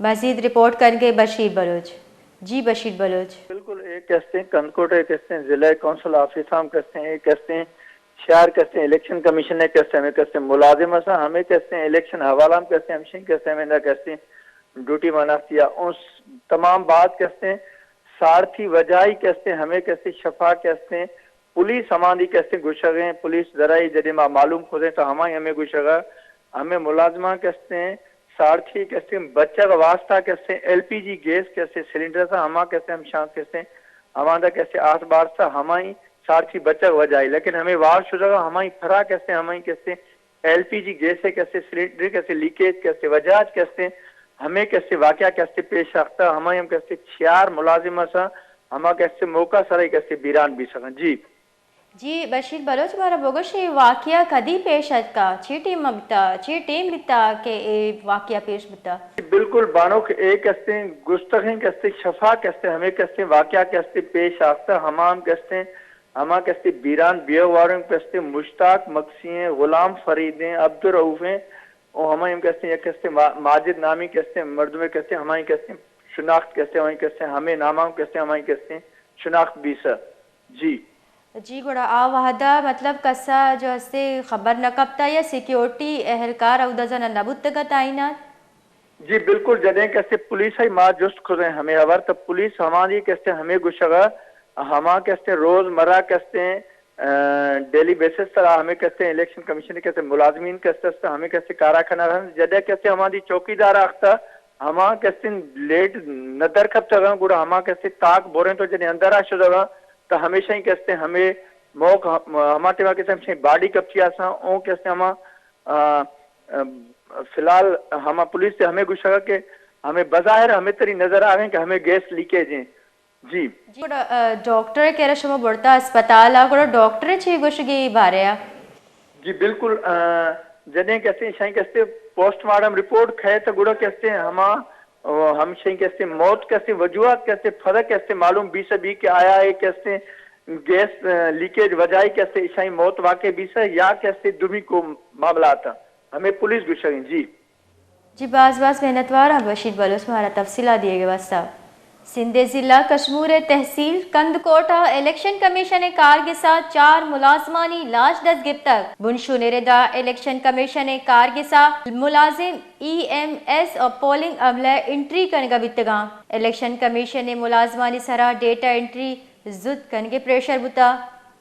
مزید رپورٹ کنگے بشیر بلوچ۔ جی بشیر بلوچ۔ بالکل، اے کستیں کندکوٹ ءِ کستیں ضلع کونسل آفس ہم کستیں، اے کستیں شہر کستیں الیکشن کمیشن ءِ کستیں ہمیں کستیں ملازم اساں، ہمیں کستیں الیکشن حوالہ ہم کستیں ہمشیں کستیں ہمیں کستیں ڈیوٹی مناختی یا اون تمام بات کستیں سارتھی وجائی کستیں ہمیں کستیں شفا کستیں پولیس ہماندی کستیں گوشگیں، پولیس ذرائع جدی ما معلوم کھدیں تو ہمائی ہمیں گوشگا ہمیں ملازماں کستیں سارتھی کستیں بچگ واسطہ کستیں ایل پی جی گیس کستیں سلنڈر سا ہما کستیں ہم شانس کستیں ہماندا کستیں آس بار سا ہمائی سارتھی بچگ وجائی، لیکن ہمیں وار شدگا ہمائی پھرا کستیں ہمائی کستیں ایل پی جی گیس ءِ کستیں سلنڈر کستیں لیکیج کستیں وجہ اچ کستیں ہمیں کستیں واقعہ کستیں پیش آختہ، ہمائی ہم کستیں چیار ملازم اساں، ہما کستیں موقع سرا کستیں بیران بی سکاں۔ جی۔ جی بشیر بلوچ، مارا بگوش، اے واقعہ کدی پیش اتکا؟ چی ٹیم بیتا؟ چی ٹیم بیتا کہ اے واقعہ پیش بیتا؟ بالکل بانک، اے کستیں گستگیں کستیں شفا کستیں ہمیں کستیں واقعہ کستیں پیش آختہ، ہما ہم کستیں ہما کستیں بیران بیواریں کستیں مشتاق مکسی ہیں، غلام فرید ہیں، عبدالرؤف ہیں، او ہمائی ہم کستیں یک کستیں ما-، ماجد نامی کستیں مردمے کستیں ہمائی کستیں شناخت کستیں ہمائی کستیں ہمیں ناماں کستیں ہمائی کستیں شناخت بیسہ۔ جی۔ جی گڑا آ وہدا مطلب کسا جو ہستے خبر نہ کپتا یا سیکیورٹی اہلکار اودا زنا نہ بوتگا تائینات؟ جی بالکل، جدیں کستیں پولیس ءَ ما جست کھدیں ہمیں ہبر تو پولیس ہماندی کستیں ہمیں گوشگا ہما کستیں روز مرہ کستیں ڈیلی بیسس سرا ہمیں کستیں الیکشن کمیشن کستیں ملازمین کستیں ہمیں کستیں کارا کھنا رہن، جدیں کستیں ہماندی چوکیدار آختہ ہما کستیں لیٹ ندر کھپتگاں گڑا ہما کستیں تاک بوریں تو جدیں اندرا شدگاں تو ہمیشہ ہی کستیں ہمیں موقع ہما ٹیما کستیں ہمشیں باڈی کپچی آساں اون کستیں ہما آ، آ، فی الحال ہما پولیس سے ہمیں گوشگا کہ ہمیں بظاہر ہمیں تری نظر آ رہے ہیں کہ ہمیں گیس لیکیج ہیں۔ جی۔ جی، گڑا، آ، ڈاکٹر کرا شما برتا اسپتال آ، گڑا ڈاکٹر چی گوشگی بارے آ؟ جی بالکل، آ، جدیں کستیں شاہیں کستیں پوسٹ مارٹم رپورٹ کھے تو گڑا کستیں ہما، آ، ہم شاہیں کستیں موت کستیں وجوہات کستیں فرق کستیں معلوم بی سبی کہ آیا اے کستیں گیس، آ، لیکیج وجائی کستیں شاہیں موت واقع بیسہ یا کستیں دومی کو معاملات۔ ہمیں پولیس گوشگ انت۔ جی۔ جی، باز باز منتوار آں بشیر بلوچ مارا تفصیلات دیگ ءِ واستہ۔ سندھ ءِ ضلع کشمور ءِ تحصیل کندکوٹ ءَ الیکشن کمیشن ءِ کارگس ءَ چار ملازمانی لاش دست گپتگ۔ بنشون ءِ ردا الیکشن کمیشن ءِ کارگس ءَ ملازم ای ایم ایس ءُ پولنگ عملہ انٹری کنگ ءَ بیتگاں۔ الیکشن کمیشن ءِ ملازمانی سرا ڈیٹا انٹری زوت کنگ ءِ پریشر بوتگ۔